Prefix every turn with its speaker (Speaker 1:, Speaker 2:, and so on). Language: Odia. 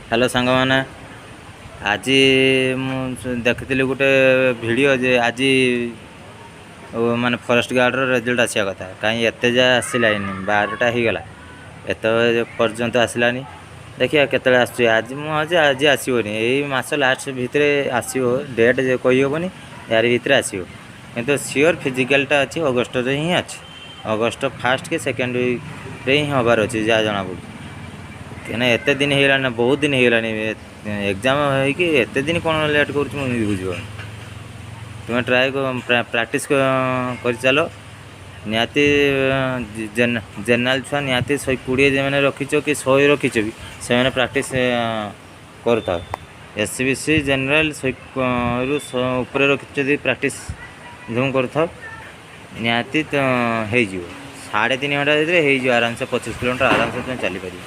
Speaker 1: ହ୍ୟାଲୋ ସାଙ୍ଗମାନେ, ଆଜି ମୁଁ ଦେଖିଥିଲି ଗୋଟେ ଭିଡ଼ିଓ ଯେ ଆଜି ମାନେ ଫରେଷ୍ଟ ଗାର୍ଡ଼ର ରେଜଲ୍ଟ ଆସିବା କଥା। କାହିଁ ଏତେ ଯାଏ ଆସିଲାନି? 12ଟା ହେଇଗଲା, ଏତେ ପର୍ଯ୍ୟନ୍ତ ଆସିଲାନି। ଦେଖିବା କେତେବେଳେ ଆସୁଛି। ଆଜି ମୁଁ ଆଜି ଆଜି ଆସିବନି, ଏଇ ମାସ ଲାଷ୍ଟ ଭିତରେ ଆସିବ। ଡେଟ୍ କହିହେବନି, ଏହାରି ଭିତରେ ଆସିବ। କିନ୍ତୁ ସିଓର ଫିଜିକାଲଟା ଅଛି, ଅଗଷ୍ଟରେ ହିଁ ଅଛି। ଅଗଷ୍ଟ ଫାଷ୍ଟ କି ସେକେଣ୍ଡ ୱିକ୍ରେ ହିଁ ହେବାର ଅଛି, ଯାହା ଜଣାପଡ଼ୁଛି। କାହିଁକିନା ଏତେ ଦିନ ହେଇଗଲାଣି ନା, ବହୁତ ଦିନ ହେଇଗଲାଣି ଏକ୍ଜାମ୍ ହେଇକି। ଏତେ ଦିନ କ'ଣ ଲେଟ୍ କରୁଛି, ମୁଁ ବୁଝିପାରୁନି। ତୁମେ ଟ୍ରାଏ, ପ୍ରାକ୍ଟିସ୍ କରିଚାଲ। ନିହାତି ଜେନେରାଲ୍ ଛୁଆ ନିହାତି 120 ଯେଉଁମାନେ ରଖିଛ କି 100 ରଖିଛ ବି, ସେମାନେ ପ୍ରାକ୍ଟିସ୍ କରୁଥାଅ। ଏସଇବିସି, ଜେନେରାଲ୍ 100ରୁ ଉପରେ ରଖିଛ ଯଦି, ପ୍ରାକ୍ଟିସ୍ ଧୁମ୍ କରୁଥାଅ, ନିହାତି ତ ହେଇଯିବ। 3.5 ଘଣ୍ଟା ଭିତରେ ହେଇଯିବ ଆରାମସେ। 25 କିଲୋମିଟର ଆରାମସେ ତୁମେ ଚାଲିପାରିବ।